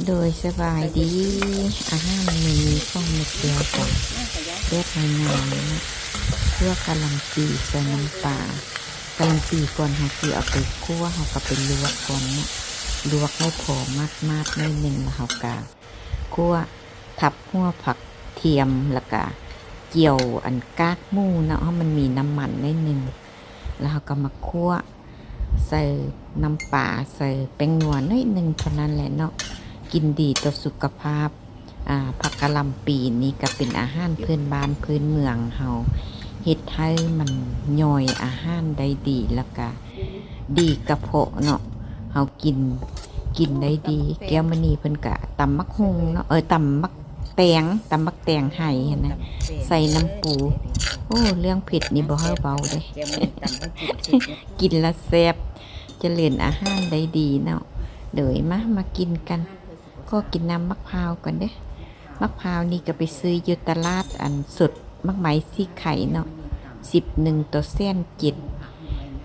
ໂດຍສະບາຍດີ. ອາຫານມື້ນີ້ຂອງແມ່ແກ້ວກໍແບບງ່າຍໆເນາະ, ຂົ້ວກະຫຼ່ຳປີໃສ່ນ້ຳປາ. ກະຫຼ່ຳປີກ່ອນເຮົາຊິເອົາໄປຂົ້ວ ເຮົາກໍໄປລວກກ່ອນເນາະ, ລວກໃຫ້ພໍໝາດໆໜ້ອຍໜຶ່ງ ແລ້ວເຮົາກໍຂົ້ວທັບຫົວຜັກທຽມ ແລ້ວກໍຈຽວອັນກາກໝູເນາະ ໃຫ້ມັນມີນ້ຳມັນໜ້ອຍໜຶ່ງ ແລ້ວເຮົາກໍມາຂົ້ວ ໃສ່ນ້ຳປາ ໃສ່ແປ້ງນົວໜ້ອຍໜຶ່ງເທົ່ານັ້ນແຫຼະເນາະ. ກິນດີຕໍ່ສຸຂະພາບ. ອາ ຜັກກະຫຼ່ຳປີນີ້ກໍເປັນອາຫານພື້ນບ້ານພື້ນເມືອງເຮົາ, ເຮັດໃຫ້ມັນຍ່ອຍອາຫານໄດ້ດີ ແລ້ວກະດີກະເພາະເນາະ, ເຮົາກິນ ກິນໄດ້ດີ. ແກ້ວມະນີເພິ່ນກະຕຳໝາກຫຸ່ງເນາະ ເອີ ຕຳໝາກ ແຕງ ຕຳບັກແຕງໄຫຫັ້ນນະ ໃສ່ນ້ຳປູ. ໂອ້ ເລື່ອງເຜັດນີ້ບໍ່ໃຫ້ເວົ້າເດ້ ກິນລະແຊບ ຈະເລີນອາຫານໄດ້ດີເນາະ. ໂດຍ ມາ ມາກິນກັນ. ຂໍກິນນ້ຳໝາກພ້າວກ່ອນເດ້. ໝາກພ້າວນີ້ກໍໄປຊື້ຢູ່ຕະຫຼາດອັນສົດ ໝາກໄມ້ສີໄຄເນາະ, ສິບໜຶ່ງຕໍ່ແສນເຈັດ.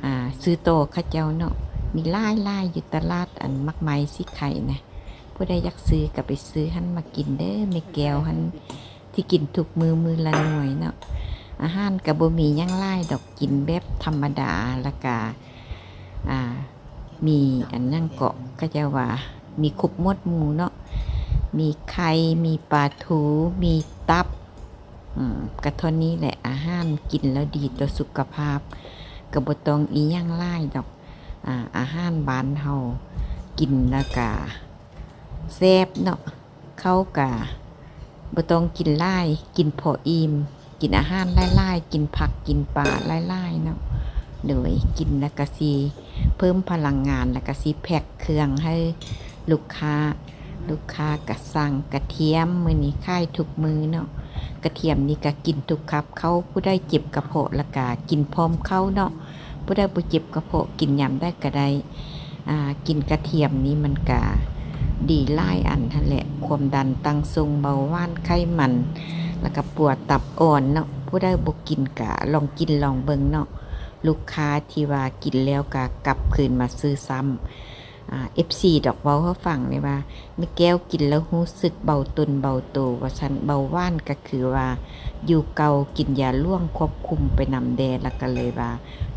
ອາ ຊື້ຕໍ່ເຂົາເຈົ້າເນາະ, ມີຫຼາຍໆຢູ່ຕະຫຼາດອັນໝາກໄມ້ສີໄຄນະ. ຜູ້ໃດຢາກຊື້ກໍໄປຊື້ຫັ້ນມາກິນເດີ. ແມ່ແກ້ວຫັ້ນຊິກິນທຸກມື້ ມື້ລະໜ່ວຍເນາະ. ອາຫານກໍບໍ່ມີຫຍັງຫຼາຍດອກ, ກິນແບບທຳມະດາ ແລ້ວກະ ອາ ມີອັນຫຍັງເກາະ ເຂົາເຈົ້າວ່າມີຄົບໝວດໝູເນາະ, ມີໄຂ່ ມີປາທູ ມີຕັບ. ອືມ ກະເທົ່ານີ້ແຫຼະ. ອາຫານກິນແລ້ວດີຕໍ່ສຸຂະພາບ ກະບໍ່ຕ້ອງອີ່ຫຍັງຫຼາຍດອກ. ອາ ອາຫານບ້ານເຮົາ ກິນແລ້ວກະແຊບເນາະ. ເຂົ້າກະບໍ່ຕ້ອງກິນຫຼາຍ ກິນພໍອີ່ມ, ກິນອາຫານຫຼາຍໆ ກິນຜັກກິນປາຫຼາຍໆເນາະ. ໂດຍ ກິນແລ້ວກະຊິເພີ່ມພະລັງງານ ແລ້ວກະຊິແພັກເຄື່ອງໃຫ້ລູກຄ້າ. ລູກຄ້າກະສັ່ງກະທຽມ, ມື້ນີ້ຂາຍທຸກມື້ເນາະ. ກະທຽມນີ້ກະກິນທຸກຄາບເຂົ້າ. ຜູ້ໃດເຈັບກະເພາະແລ້ວກະກິນພ້ອມເຂົ້າເນາະ. ຜູ້ໃດບໍ່ເຈັບກະເພາະ ກິນຍາມໃດກໍໄດ້. ອາ ກິນກະທຽມນີ້ມັນກະດີຫຼາຍອັນຫັ້ນແຫຼະ, ຄວາມດັນ, ຕັ້ງຊົງ, ເບົາຫວານ, ໄຂມັນ ແລ້ວກະປົວຕັບອ່ອນເນາະ. ຜູ້ໃດບໍ່ກິນກະລອງກິນລອງເບິ່ງເນາະ. ລູກຄ້າທີ່ວ່າກິນແລ້ວກະກັບຄືນມາຊື້ຊ້ຳ. ອາ ເອັຟຊີດອກເວົ້າໃຫ້ຟັງເດ້ວ່າ ແມ່ແກ້ວກິນແລ້ວຮູ້ສຶກເບົາຕົນເບົາໂຕວ່າຊັ້ນ. ເບົາຫວານກໍຄືວ່າຢູ່ເກົ່າ, ກິນຢາຫຼວງຄວບຄຸມໄປນຳແດ່ ແລ້ວກໍເລີຍວ່າ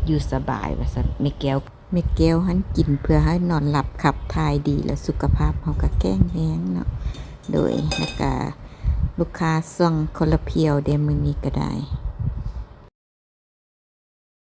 ຢູ່ສະບາຍວ່າຊັ້ນ. ແມ່ແກ້ວ ແມ່ແກ້ວຫັ້ນກິນເພື່ອໃຫ້ນອນຫຼັບຂັບຖ່າຍດີ ແລ້ວສຸຂະພາບເຮົາກໍແຂງແຮງເນາະ. ໂດຍ ແລ້ວກະລູກຄ້າສັ່ງຄົນລະພຽວເດ້ ມື້ນີ້ກໍໄດ້.